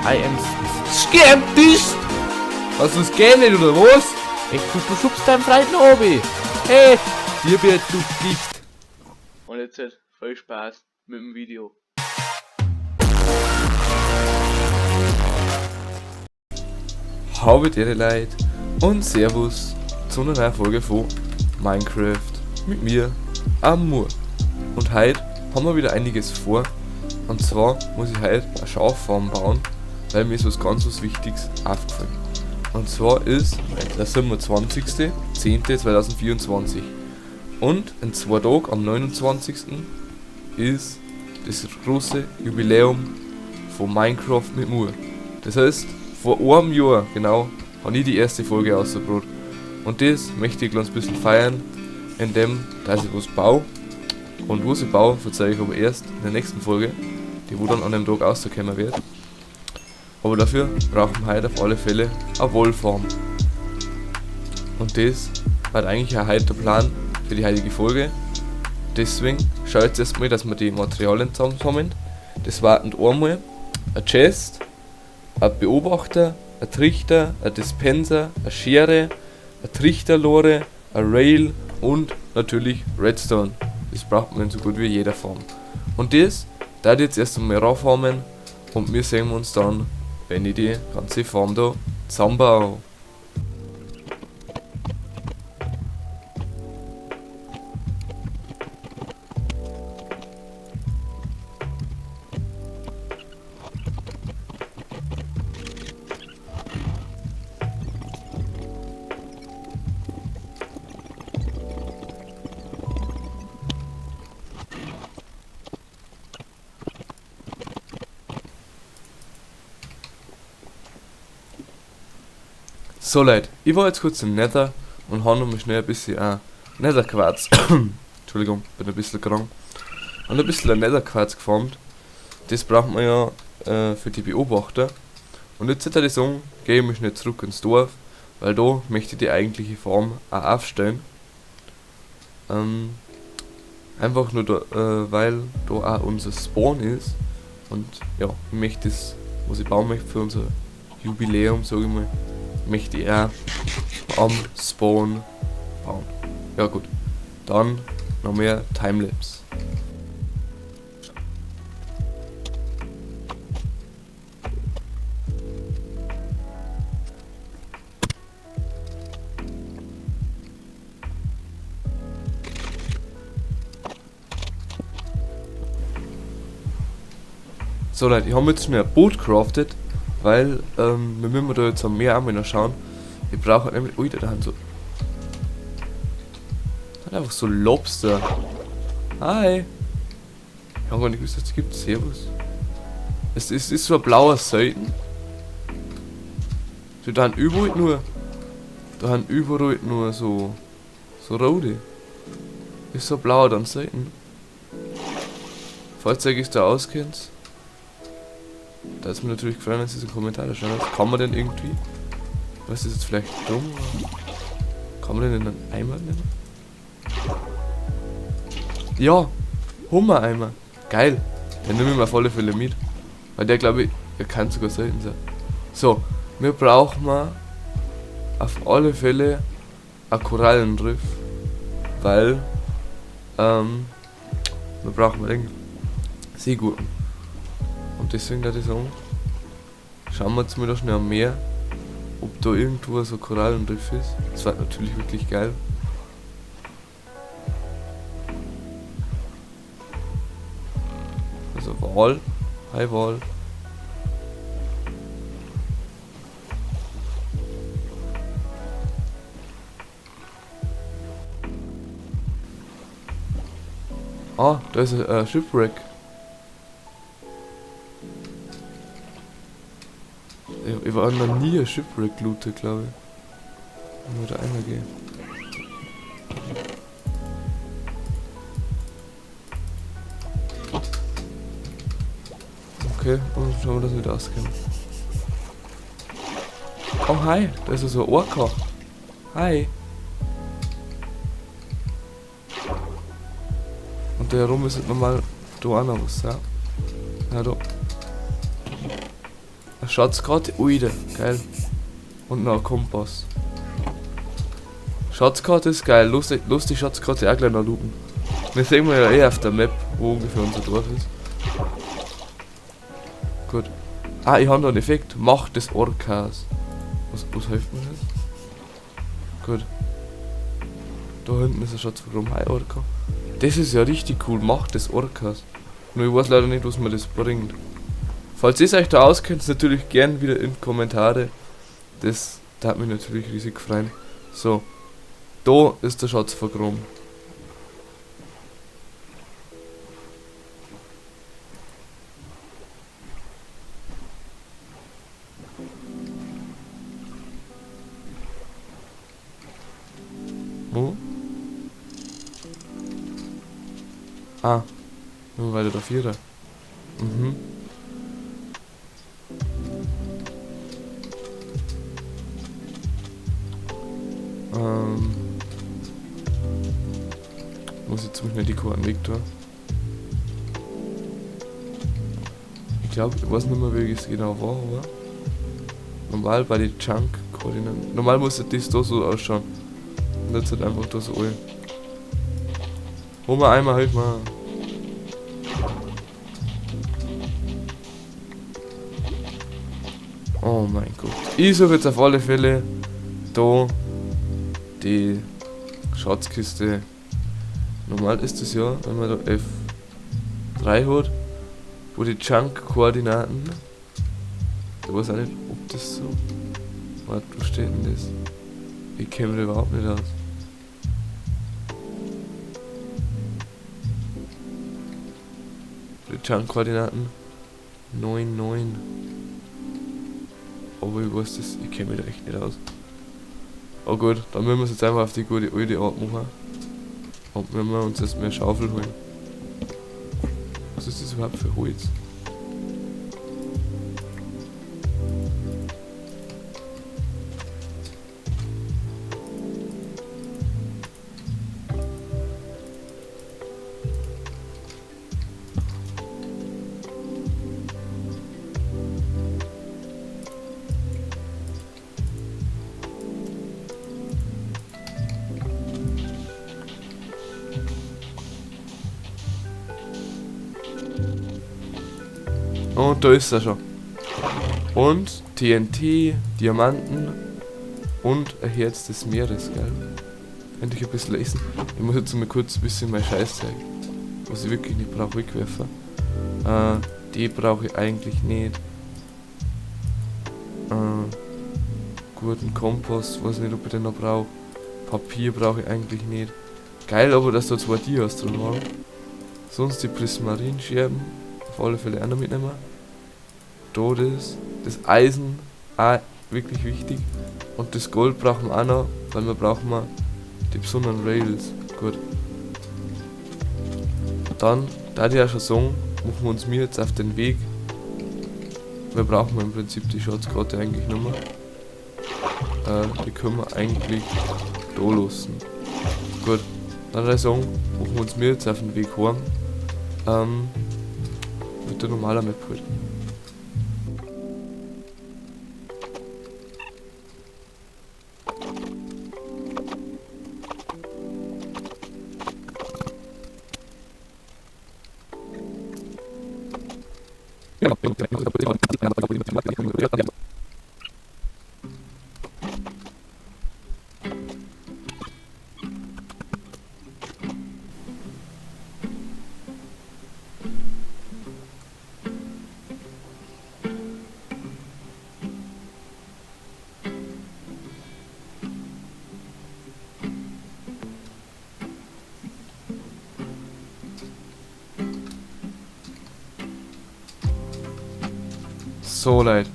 I am skeptisch! Was du es nicht, oder was? Echt, du schubst deinen Freund noch oben. Hey, dir wird du dicht. Und jetzt halt viel Spaß mit dem Video. Habe dir Leid und Servus zu einer neuen Folge von Minecraft mit mir, Amur. Und heute haben wir wieder einiges vor. Und zwar muss ich heute eine Schaffarm bauen, weil mir ist was ganz was Wichtiges aufgefallen. Und zwar ist der 27.10.2024. Und in 2 Tagen, am 29. ist das große Jubiläum von Minecraft mit Mur. Das heißt, vor einem Jahr, genau, habe ich die erste Folge rausgebracht. Und das möchte ich ganz bisschen feiern, indem dass ich was baue. Und was ich baue, verzeih ich aber erst in der nächsten Folge, die wo dann an dem Tag rausgekommen wird. Aber dafür brauchen wir heute auf alle Fälle eine Wollfarm. Und das war eigentlich auch heute der Plan für die heutige Folge. Deswegen schaut jetzt erstmal, dass wir die Materialien zusammensammeln. Das war einmal ein Chest, ein Beobachter, ein Trichter, ein Dispenser, eine Schere, eine Trichterlore, ein Rail und natürlich Redstone. Das braucht man in so gut wie jeder Farm. Und das da ich jetzt erst einmal rauffarmen und wir sehen uns dann, wenn ich die ganze Farm da zusammenbaue. So Leute, ich war jetzt kurz im Nether und hab noch mal schnell ein bisschen Netherquarz. Entschuldigung, bin ein bisschen krank. Und ein bisschen Netherquarz gefarmt. Das braucht man ja für die Beobachter. Und jetzt hätte ich sagen, gehe ich mal schnell zurück ins Dorf, weil da möchte ich die eigentliche Farm auch aufstellen. Einfach nur da, weil da auch unser Spawn ist. Und ja, ich möchte das, was ich bauen möchte für unser Jubiläum, sag ich mal, möchte ich auch am Spawn bauen. Ja gut, dann noch mehr Timelapse. So Leute, ich hab jetzt schnell ein Boot craftet, weil wir müssen da jetzt am Meer auch mal noch schauen. Ich brauche nämlich, ui, da haben so, da hat einfach so Lobster. Hi. Ich hab gar nicht gewusst, dass es gibt. Servus. Es ist so ein blauer Seiten. So, da haben überall nur, da haben überall nur so, so rote. Ist so blauer dann Seiten. Falls ihr euch da auskennt. Da ist mir natürlich gefallen, wenn Sie so Kommentare schreiben. Kann man denn irgendwie. Was ist jetzt vielleicht dumm? Kann man denn in einen Eimer nehmen? Ja! Hummer-Eimer! Geil! Den nehme ich mir auf alle Fälle mit. Weil der, glaube ich, der kann sogar selten sein. So, wir brauchen mal auf alle Fälle ein Korallenriff. Weil wir brauchen mal den Seegurken. Und deswegen würde ich sagen, schauen wir jetzt mal da schnell am Meer, ob da irgendwo so Korallenriff ist. Das war natürlich wirklich geil. Also Wal. Hi Wal. Ah, da ist ein Shipwreck. Ich war noch nie ein Shipwreck-Looter, glaub ich. Nur da einmal gehen. Okay, und schauen wir, dass wir wieder rauskommen. Oh, hi, da ist ja so ein Orca. Hi. Und da herum ist halt nochmal da auch noch was, ja. Ja, da. Ein Schatzkarte. Uide, geil. Und noch ein Kompass. Schatzkarte ist geil. Los die Schatzkarte auch gleich noch looten. Wir sehen ja eh auf der Map, wo ungefähr unser Dorf ist. Gut. Ah, ich habe da einen Effekt. Macht des Orcas. Was hilft mir das? Gut. Da hinten ist ein Schatz vom Hi Orca. Das ist ja richtig cool. Macht des Orcas. Nur ich weiß leider nicht, was mir das bringt. Falls ihr euch da auskennt, natürlich gern wieder in die Kommentare. Das hat mich natürlich riesig freuen. So. Da ist der Schatz vergraben. Wo? Ah, nur weiter da vierer. Mhm. Muss ich ziemlich die Karten weg da. Ich glaube, ich weiß nicht mehr, wie es genau war, aber normal bei den Chunk-Koordinaten. Normal muss das da so ausschauen. Und jetzt halt einfach da so rein. Hol mal einmal, hilf mal. Oh mein Gott. Ich suche jetzt auf alle Fälle da die Schatzkiste. Normal ist es ja, wenn man da F3 hat, wo die Chunk-Koordinaten. Ich weiß auch nicht, ob das so. Warte, wo steht denn das? Ich kenne mich da überhaupt nicht aus. Die Chunk-Koordinaten 9, 9. Aber ich weiß das, ich kenne mich da echt nicht aus. Oh gut, dann müssen wir es jetzt einfach auf die gute alte Art machen. Und wenn wir uns jetzt mehr Schaufel holen. Was ist das überhaupt für Holz? Und da ist er schon. Und TNT, Diamanten und ein Herz des Meeres, gell? Endlich ein bisschen essen. Ich muss jetzt mal kurz ein bisschen mein Scheiß zeigen. Was ich wirklich nicht brauche, wegwerfen. Die brauche ich eigentlich nicht. Guten Kompost, weiß nicht, ob ich den noch brauche. Papier brauche ich eigentlich nicht. Geil, aber dass da 2 Dias drin waren. Sonst die Prismarinscherben. Auf alle Fälle auch noch mitnehmen. Da das Eisen, auch wirklich wichtig. Und das Gold brauchen wir auch noch, weil wir brauchen wir die besonderen Rails. Gut. Dann, da die ja schon sagen, machen wir uns mir jetzt auf den Weg. Wir brauchen im Prinzip die Schatzkarte eigentlich nicht mehr. Die können wir eigentlich da lassen. Gut. Dann würde ich sagen, machen wir uns mir jetzt auf den Weg heim. Mit der normalen Map halt. So Leute,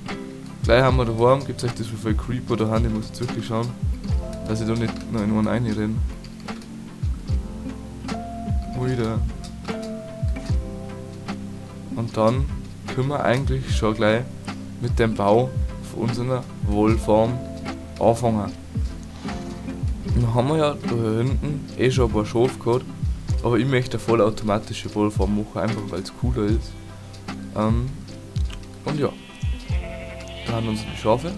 gleich haben wir daheim, gibt's euch das für Creeper daheim, ich muss jetzt wirklich schauen, dass ich da nicht noch in einen reinrenne. Wieder. Und dann können wir eigentlich schon gleich mit dem Bau von unserer Wollfarm anfangen. Dann haben wir ja da hinten eh schon ein paar Schafe gehabt, aber ich möchte eine vollautomatische Wollfarm machen, einfach weil's cooler ist. Und ja. haben unsere Schafe.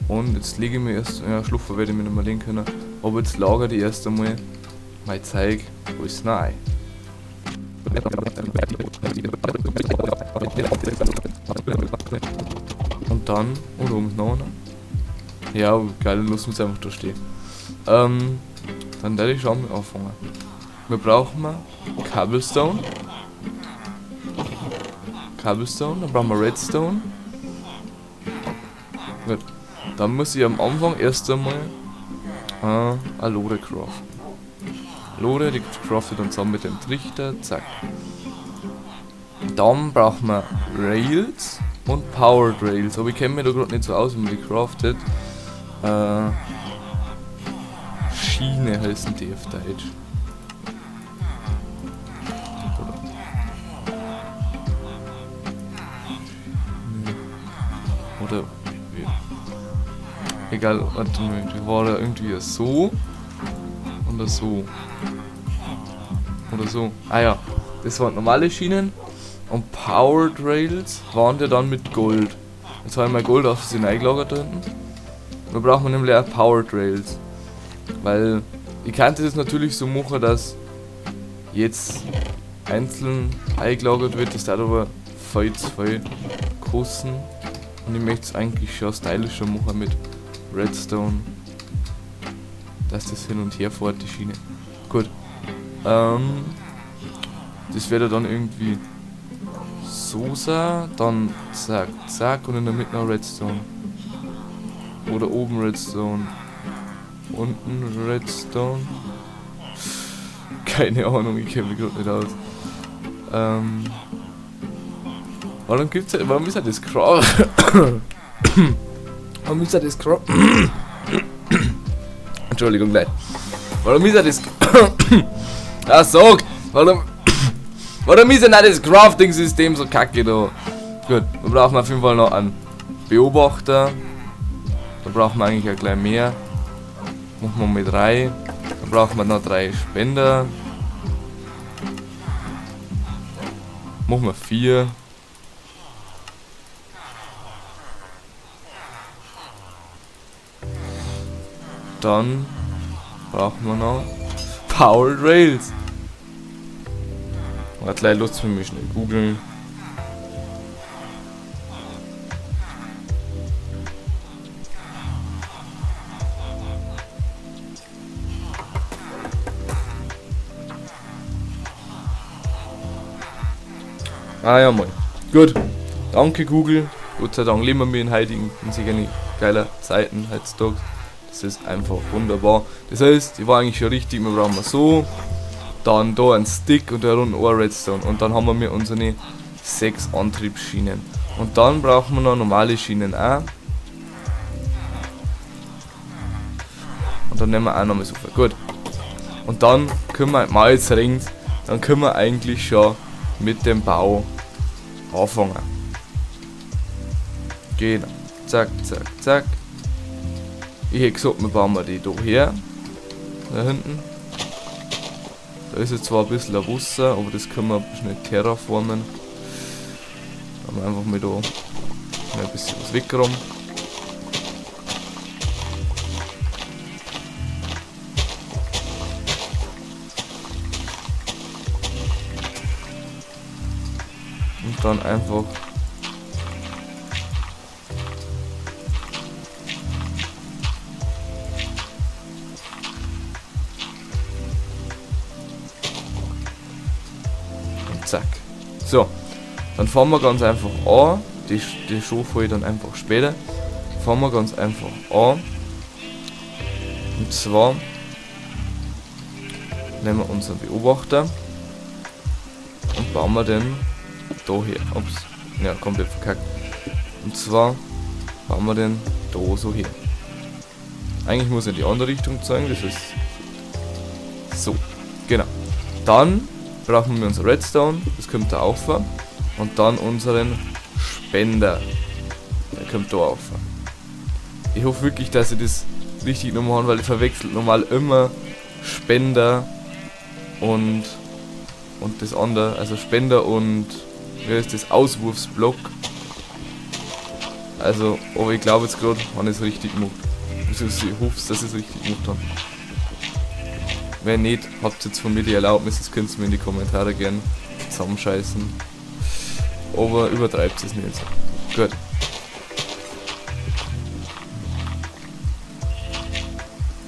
Und jetzt lege ich mir erst, ja, schlafen werde ich mir nicht mehr legen können. Aber jetzt lagere ich erst einmal mein Zeug alles noch ein. Und dann, oh, da oben ist noch einer. Ja, geil, dann lassen wir es einfach da stehen. Dann werde ich schon mal anfangen. Wir brauchen Cobblestone. Cobblestone, dann brauchen wir Redstone. Gut. Dann muss ich am Anfang erst einmal eine Lore craften. Lore, die craftet dann zusammen mit dem Trichter, zack. Dann brauchen wir Rails und Powered Rails. Aber ich kenne mich da grad nicht so aus, wie man die craftet. Schiene heißen die auf Deutsch. Oder? Oder egal, warte mal, die war da irgendwie so oder so. Oder so. Ah ja, das waren normale Schienen und Powered Rails waren die dann mit Gold. Jetzt habe ich mal Gold auf sie reingelagert da hinten. Da braucht man nämlich auch Powered Rails. Weil ich könnte das natürlich so machen, dass jetzt einzeln eingelagert wird, das hat aber viel zu viel kosten. Und ich möchte es eigentlich schon stylischer machen mit Redstone, dass das hin und her fährt, die Schiene. Gut. Das wäre dann irgendwie so, dann zack, zack und in der Mitte noch Redstone. Oder oben Redstone. Unten Redstone. Keine Ahnung, ich kenn mich grad nicht aus. Warum gibt's, warum ist ja das Craft? Warum ist ja das Craft? Entschuldigung, Leute. Warum ist ja das? Ah, sag! Warum? Warum ist denn auch das Crafting-System so kacke da? Gut, wir brauchen auf jeden Fall noch einen Beobachter. Da brauchen wir eigentlich auch gleich mehr. Machen wir mal 3. Dann brauchen wir noch 3 Spender. Machen wir 4. Dann brauchen wir noch Powered Rails. Warte, gleich lasst mich schnell googeln. Ah ja, moin. Gut. Danke Google. Gott sei Dank leben wir in heutigen, in sicher geiler Zeiten heutzutage. Das ist einfach wunderbar. Das heißt, die war eigentlich schon richtig, wir brauchen so, dann da einen Stick und da unten ein Redstone und dann haben wir mir unsere 6 Antriebsschienen. Und dann brauchen wir noch normale Schienen auch. Und dann nehmen wir auch nochmal so viel. Gut. Und dann können wir, mal jetzt ringt, dann können wir eigentlich schon mit dem Bau anfangen. Genau. Zack, zack, zack. Ich hätte gesagt, wir bauen mal die da her. Da hinten. Da ist jetzt zwar ein bisschen ein Wasser, aber das können wir schnell terraformen. Da haben wir einfach mal da ein bisschen was weggeräumt. Und dann einfach und zack. So, dann fahren wir ganz einfach an. Die Schuhe ich dann einfach später. Fahren wir ganz einfach an. Und zwar nehmen wir unseren Beobachter und bauen wir den da her. Ups, ja, komplett verkackt. Und zwar bauen wir den da so her. Eigentlich muss er in die andere Richtung zeigen, das ist so. Genau. Dann brauchen wir unser Redstone, das kommt da auf. Und dann unseren Spender. Der kommt da auf. Ich hoffe wirklich, dass ich das richtig genommen habe, weil ich verwechsel normal immer Spender und das andere, also Spender und wie heißt das, Auswurfsblock. Also, aber ich glaube jetzt gerade, habe ich es richtig gemacht. Also, ich hoffe, dass ich es richtig gemacht habe. Wenn nicht, habt ihr jetzt von mir die Erlaubnis, das könnt ihr mir in die Kommentare gern zusammenscheißen. Aber übertreibt es nicht. Gut.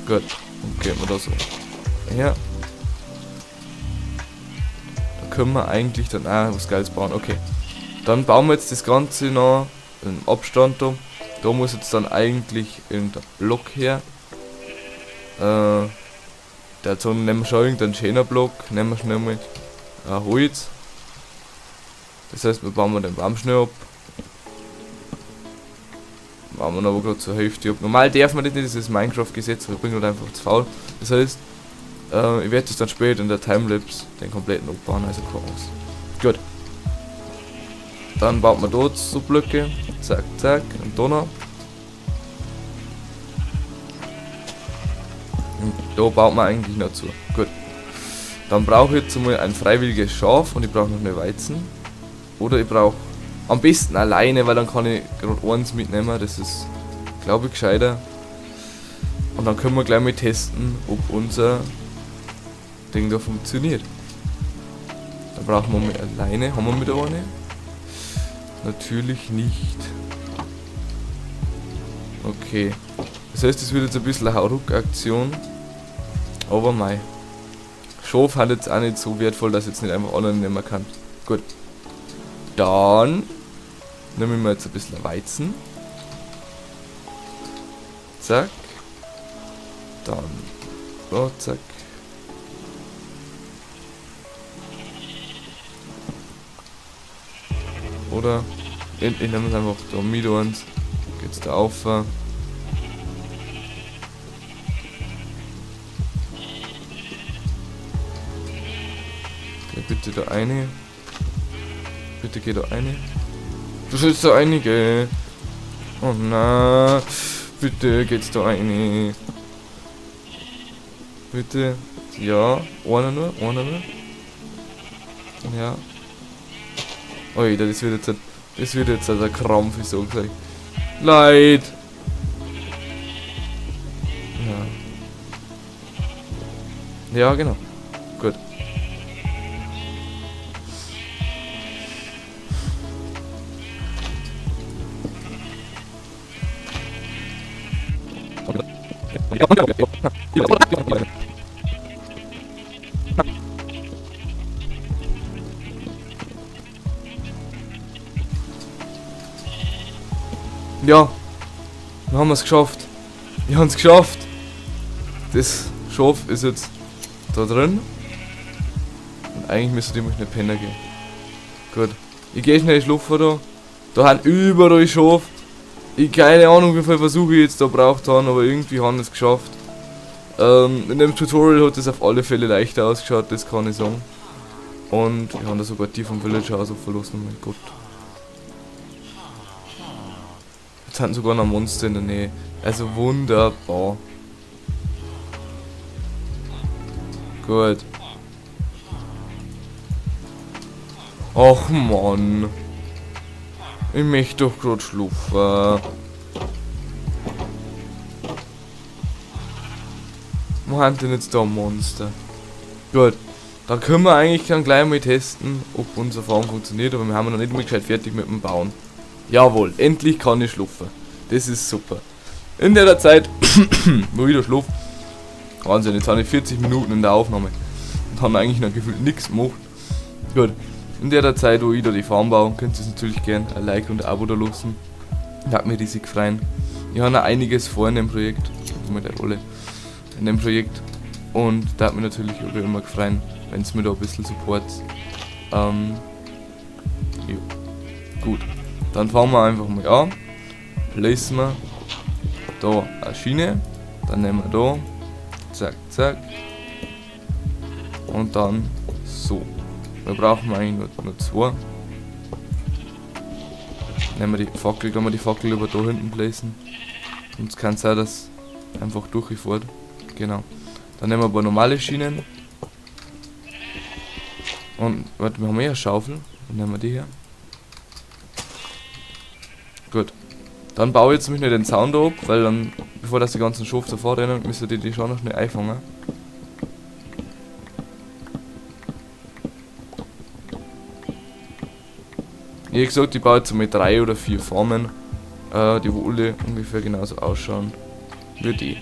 Gut, dann gehen wir da so her. Da können wir eigentlich dann auch was Geiles bauen. Okay. Dann bauen wir jetzt das Ganze noch im Abstand da. Da muss jetzt dann eigentlich irgendein Block her. Dazu nehmen wir schon irgendeinen schönen Block. Nehmen wir schnell mal Holz. Das heißt, wir bauen den Baum schnell ab. Bauen wir aber gerade zur Hälfte ab. Normal darf man das nicht, das ist Minecraft-Gesetz, aber ich bin gerade einfach zu faul. Das heißt, ich werde das dann später in der Timelapse den kompletten abbauen, also keine Angst. Gut. Dann baut man dort so Blöcke. Zack, zack. Und da noch. Und da baut man eigentlich noch zu. Gut. Dann brauche ich jetzt einmal ein freiwilliges Schaf und ich brauche noch eine Weizen. Oder ich brauche am besten alleine, weil dann kann ich gerade eins mitnehmen. Das ist, glaube ich, gescheiter. Und dann können wir gleich mal testen, ob unser Ding da funktioniert. Da brauchen wir mal alleine. Haben wir wieder eine? Natürlich nicht. Okay. Das heißt, es wird jetzt ein bisschen eine Hauruck-Aktion. Aber mei. Schaf hat jetzt auch nicht so wertvoll, dass ich jetzt nicht einfach alle nehmen kann. Gut. Dann nehmen wir jetzt ein bisschen Weizen. Zack. Dann. Oh, zack. Oder ich nehme es einfach da mit uns. Geht's da auf. Geh bitte da eine. Bitte geh da eine. Du sollst da einige. Oh na. Bitte geht's da eine. Bitte. Ja. Einer nur. Einer nur. Ja. Oi, das wird jetzt ein Krampf, ich sag's euch. Leid! Ja. Ja, genau. Gut. Ja, wir haben es geschafft. Wir haben es geschafft. Das Schaf ist jetzt da drin. Und eigentlich müsste die mal schnell pennen gehen. Gut. Ich gehe schnell schlafen da. Da haben überall Schaf. Ich keine Ahnung, wie viele Versuche ich jetzt da braucht habe, aber irgendwie haben wir es geschafft. In dem Tutorial hat es auf alle Fälle leichter ausgeschaut, das kann ich sagen. Und wir haben da sogar die vom Villager auch so verlassen, oh mein Gott. Jetzt haben sogar noch Monster in der Nähe. Also wunderbar. Gut. Och Mann. Ich möchte doch grad schlafen. Wo haben denn jetzt da Monster? Gut. Dann können wir eigentlich dann gleich mal testen, ob unser Farm funktioniert, aber wir haben noch nicht mal gescheit fertig mit dem Bauen. Jawohl, endlich kann ich schlafen. Das ist super. In der Zeit, wo ich da schlaf, Wahnsinn, jetzt habe ich 40 Minuten in der Aufnahme und haben eigentlich noch gefühlt nichts gemacht. Gut, in der Zeit, wo ich da die Farm baue, könnt ihr es natürlich gern ein Like und ein Abo da lassen. Hat mir riesig freuen. Ich habe noch einiges vor in dem Projekt, mit der Rolle in dem Projekt, und da hat mir natürlich auch immer gefreut, wenn es mir da ein bisschen Support. Ja. Gut, dann fangen wir einfach mal an. Placen wir da eine Schiene, dann nehmen wir da, zack, zack, und dann so. Wir brauchen eigentlich nur zwei. Nehmen wir die Fackel, kann man die Fackel über da hinten placen. Und es kann sein, dass einfach durchfährt. Genau. Dann nehmen wir ein paar normale Schienen. Und, warte, wir haben eh eine Schaufel. Dann nehmen wir die her. Gut. Dann baue ich jetzt nämlich noch den Zaun da ab, weil dann, bevor das die ganzen Schafe davor rennen, müssen die schon noch schnell einfangen. Wie gesagt, ich baue jetzt mal 3 oder 4 Farmen, die wo alle ungefähr genauso ausschauen wie die.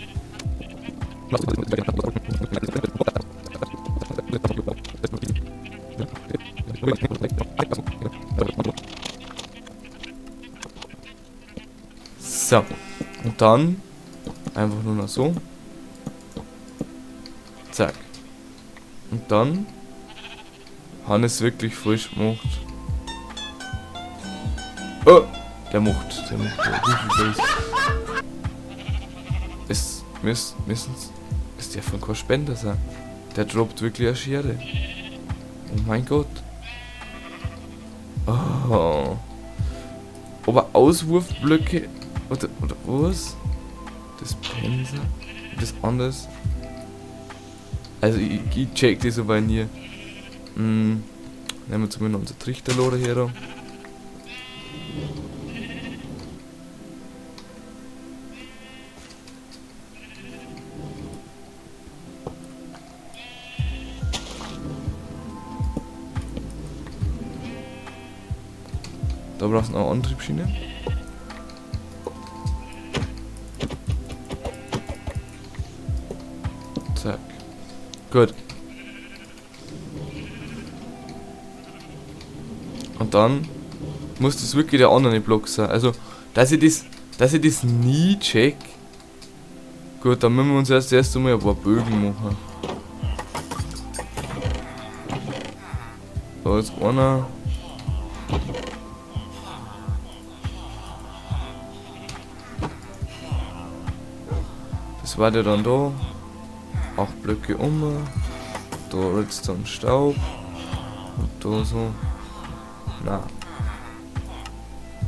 So, und dann einfach nur noch so. Zack. Und dann haben es wirklich frisch gemacht. Oh, der macht wie viel Base. Es müssen's, es darf von kein Spender sein. Der droppt wirklich eine Schere. Oh mein Gott. Oh. Aber Auswurfblöcke oder was? Dispenser? Das anders? Also ich check das aber nie. Nehmen wir zumindest unser Trichterlore her da. Da brauchst du noch eine Antriebsschiene. Zack. Gut. Und dann muss das wirklich der andere Block sein. Also, dass ich das nie check. Gut, dann müssen wir uns erst einmal ein paar Bögen machen. Da ist einer. Das war der dann da. 8 Blöcke um. Da Redstone Staub. Und da so. Na.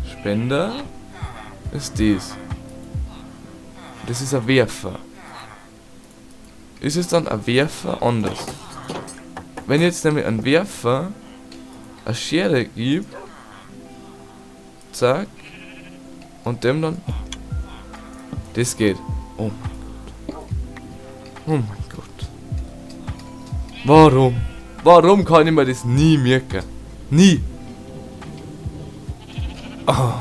Spender ist das. Das ist ein Werfer. Ist es dann ein Werfer anders? Wenn jetzt nämlich ein Werfer eine Schere gibt, zack, und dem dann, das geht. Oh mein Gott. Oh mein Gott. Warum? Warum kann ich mir das nie merken? Nie! Oh.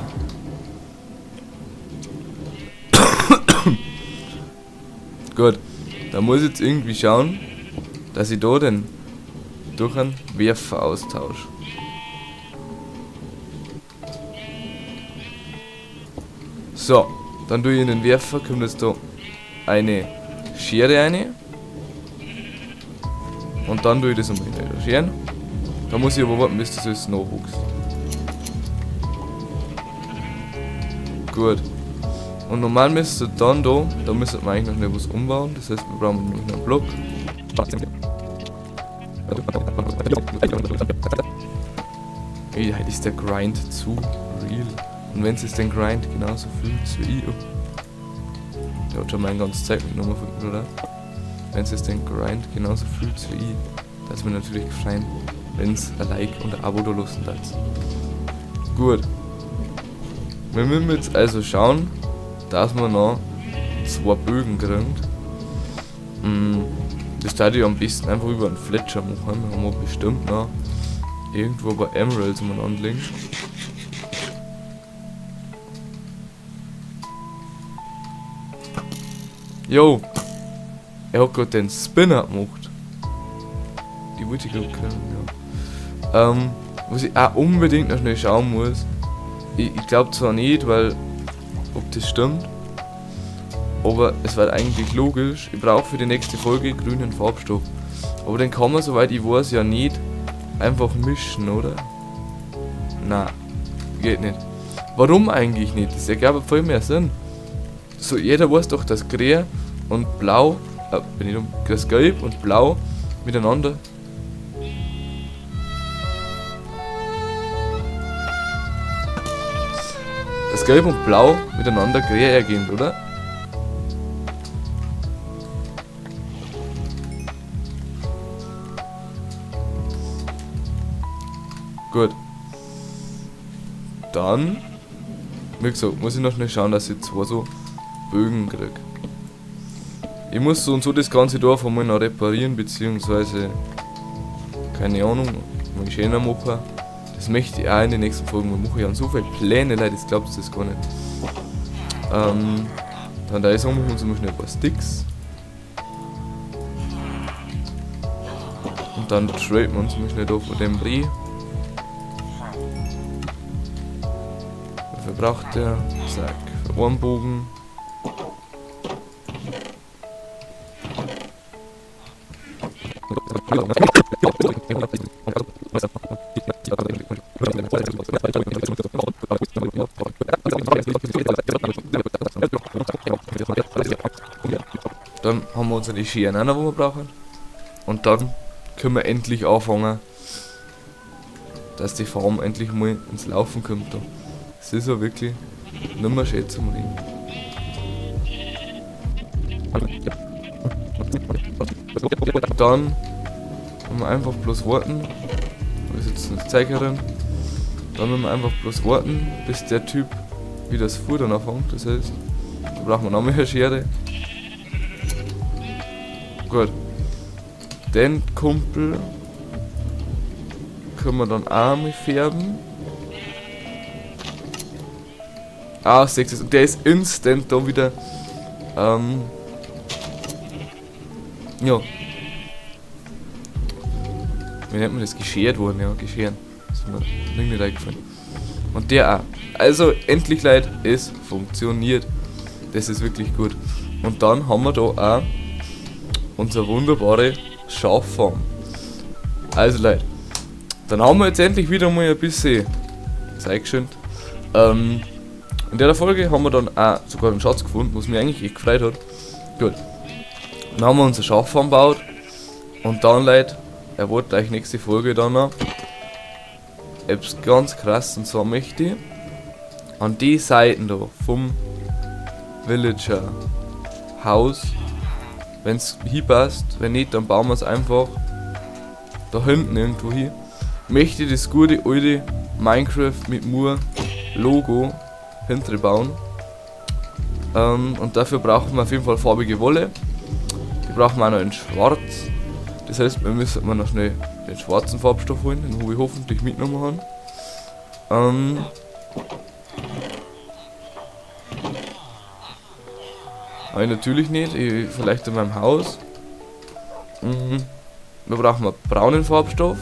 Gut, da muss ich jetzt irgendwie schauen, dass ich da den durch einen Werfer austausche. So, dann tue ich in den Werfer, kommt jetzt da eine Schere rein. Und dann tue ich das einmal hinterher scheren. Da muss ich aber warten, bis das alles nachwächst. Gut. Und normal müsste dann da müsste man eigentlich noch was umbauen, das heißt, wir brauchen noch einen Block. Ey, heute ist der Grind zu real. Und wenn es den Grind genauso fühlt wie ich. Der hat schon meine ganze Zeit mitgenommen, oder? Wenn es den Grind genauso fühlt wie ich, das mir natürlich gefallen, wenn's ein Like und ein Abo da lassen darf. Gut. Wir müssen jetzt also schauen, dass wir noch 2 Bögen kriegen. Das darf ich am besten einfach über einen Fletcher machen. Wir haben wir bestimmt noch irgendwo bei Emeralds umeinander liegen. Jo! Er hat grad den Spinner gemacht. Die wollte ich grad kriegen, ja. Was ich auch unbedingt noch schnell schauen muss. Ich glaub zwar nicht, weil, ob das stimmt, aber es war eigentlich logisch, ich brauche für die nächste Folge grünen Farbstoff. Aber den kann man, soweit ich weiß, ja nicht einfach mischen, oder? Na, geht nicht. Warum eigentlich nicht? Das ergibt voll mehr Sinn. So, jeder weiß doch, dass Grün und Blau, bin ich dumm, dass Gelb und Blau miteinander. Dass Gelb und Blau miteinander grün ergeben, oder? Gut. Dann Wie gesagt, muss ich noch schnell schauen, dass ich zwei so Bögen krieg. Ich muss so und so das ganze Dorf einmal noch reparieren, beziehungsweise, keine Ahnung, mal schöner machen. Das möchte ich auch in den nächsten Folgen mal machen. Ich habe so viele Pläne, Leute, das glaubst du das gar nicht. Dann da ist auch machen wir uns mal schnell ein paar Sticks. Und dann traden wir uns mal schnell da von dem Reh. Wie viel braucht der? Zack, für einen Bogen. Dann haben wir unsere Scheren auch noch, die wir brauchen. Und dann können wir endlich anfangen, dass die Farm endlich mal ins Laufen kommt. Da. Es ist ja wirklich nicht mehr schön zum Reden. Dann müssen wir einfach bloß warten. Da ist jetzt eine Zeigerin. Dann müssen wir einfach bloß warten, bis der Typ wieder das Futter anfängt. Das heißt, da brauchen wir noch mehr Schere. Gut. Den Kumpel können wir dann auch mal färben. Ah, seht ihr, und der ist instant da wieder. Ja. Wie nennt man das? Geschert worden, ja, gescheren. Das ist mir nicht eingefallen. Und der auch. Also, endlich, Leute, es funktioniert. Das ist wirklich gut. Und dann haben wir da auch unsere wunderbare Schaffarm. Also, Leute, dann haben wir jetzt endlich wieder mal ein bisschen Zeit geschenkt. In der Folge haben wir dann auch sogar einen Schatz gefunden, was mich eigentlich echt gefreut hat. Gut. Dann haben wir unsere Schaffarm gebaut. Und dann, Leute, erwartet euch nächste Folge dann noch etwas ganz krass, und zwar möchte ich an die Seiten da vom Villager Haus, wenn's hinpasst, wenn nicht, dann bauen wir's einfach da hinten irgendwo hin. Möchte ich das gute alte Minecraft mit Mur Logo hinten bauen. Und dafür brauchen wir auf jeden Fall farbige Wolle. Die brauchen wir auch noch in schwarz. Das heißt, wir müssen mal noch schnell den schwarzen Farbstoff holen, den habe ich hoffentlich mitgenommen haben. Habe ich natürlich nicht, ich, vielleicht in meinem Haus. Da brauchen wir braunen Farbstoff.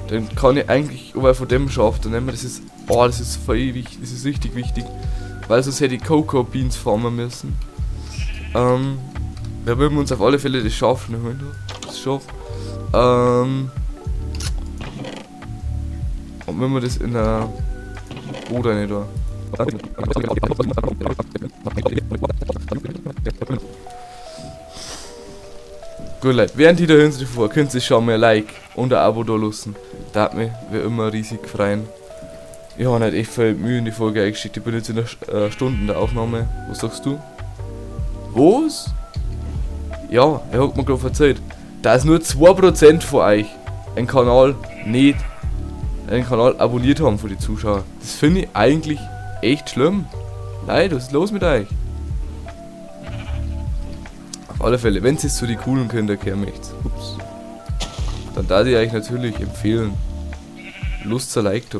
Den kann ich eigentlich überall von dem Schaf dann nehmen. Das ist, oh, das ist voll wichtig, das ist richtig wichtig. Weil sonst hätte ich Cocoa Beans farmen müssen. Da würden wir uns auf alle Fälle das Schaf schnell holen. Das Schaf. Und wenn wir das in der Oder nicht da. Gut, Leute, während ich da hinten vor, könnt ihr schon mal ein Like und ein Abo da lassen. Da hat mich wie immer riesig freuen. Ich habe nicht echt viel Mühe in die Folge eingeschickt. Ich bin jetzt in der Stunde in der Aufnahme. Was sagst du? Was? Ja, er hat mir gerade erzählt, dass nur 2% von euch einen Kanal nicht, einen Kanal abonniert haben von den Zuschauern. Das finde ich eigentlich echt schlimm. Leute, was ist los mit euch? Auf alle Fälle, wenn ihr zu die coolen Kinder kehren möchtet, ups, dann darf ich euch natürlich empfehlen, Lust zur Like da.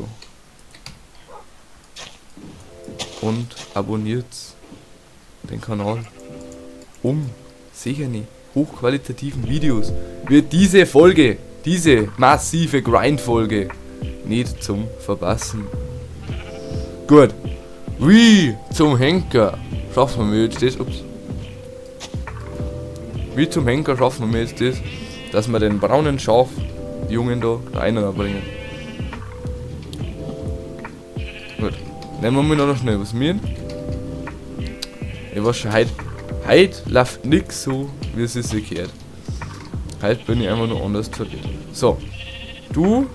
Und abonniert den Kanal, um sicher nicht hochqualitativen Videos wird diese Folge, diese massive Grind-Folge nicht zum Verpassen. Gut. Wie zum Henker schaffen wir jetzt das, ups. Wie zum Henker schaffen wir jetzt das, dass wir den braunen Schafjungen da reinbringen. Gut. Nehmen wir mal noch schnell was mit. Ich weiß schon, heute läuft nix so, wie es sich gehört. Heute bin ich einfach nur anders verwirrt. So. Du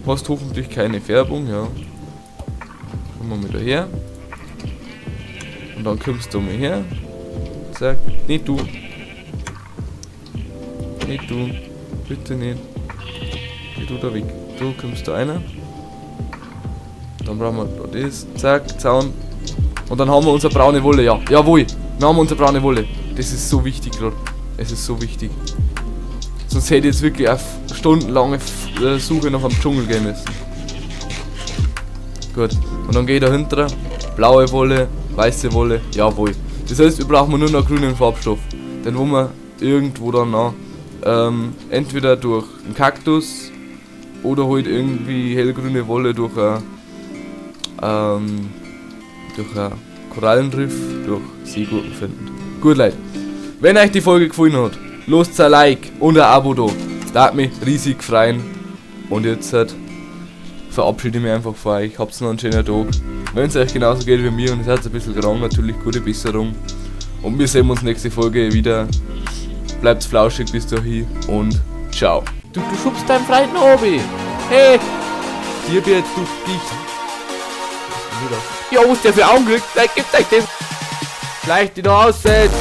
hast hoffentlich keine Färbung, ja. Kommen wir mal daher. Und dann kommst du mal her. Sag, nicht du. Nicht du. Bitte nicht. Geh du da weg. Du kommst da einer. Dann brauchen wir da das. Zack, Zaun. Und dann haben wir unsere braune Wolle, ja. Jawohl, wir haben unsere braune Wolle. Das ist so wichtig gerade. Es ist so wichtig. Sonst hätte ich jetzt wirklich eine stundenlange Suche nach einem Dschungel gehen müssen. Gut. Und dann gehe ich dahinter. Blaue Wolle, weiße Wolle, jawohl. Das heißt, wir brauchen nur noch grünen Farbstoff. Den wo wir irgendwo dann noch, entweder durch einen Kaktus oder halt irgendwie hellgrüne Wolle durch ein Korallenriff, durch Seegurken finden. Gut, Leute. Wenn euch die Folge gefallen hat, lasst ein Like und ein Abo da. Da hat mich riesig freuen. Und jetzt halt verabschiede ich mich einfach von euch. Habt noch einen schönen Tag. Wenn es euch genauso geht wie mir und es hat ein bisschen krank, natürlich gute Besserung. Und wir sehen uns nächste Folge wieder. Bleibt flauschig bis dahin und ciao. Du schubst deinen Freund noch oben. Hey! Dir wird du dich. Ja, was der für Augen kriegt, gib euch das. Gleich die da aussetzt.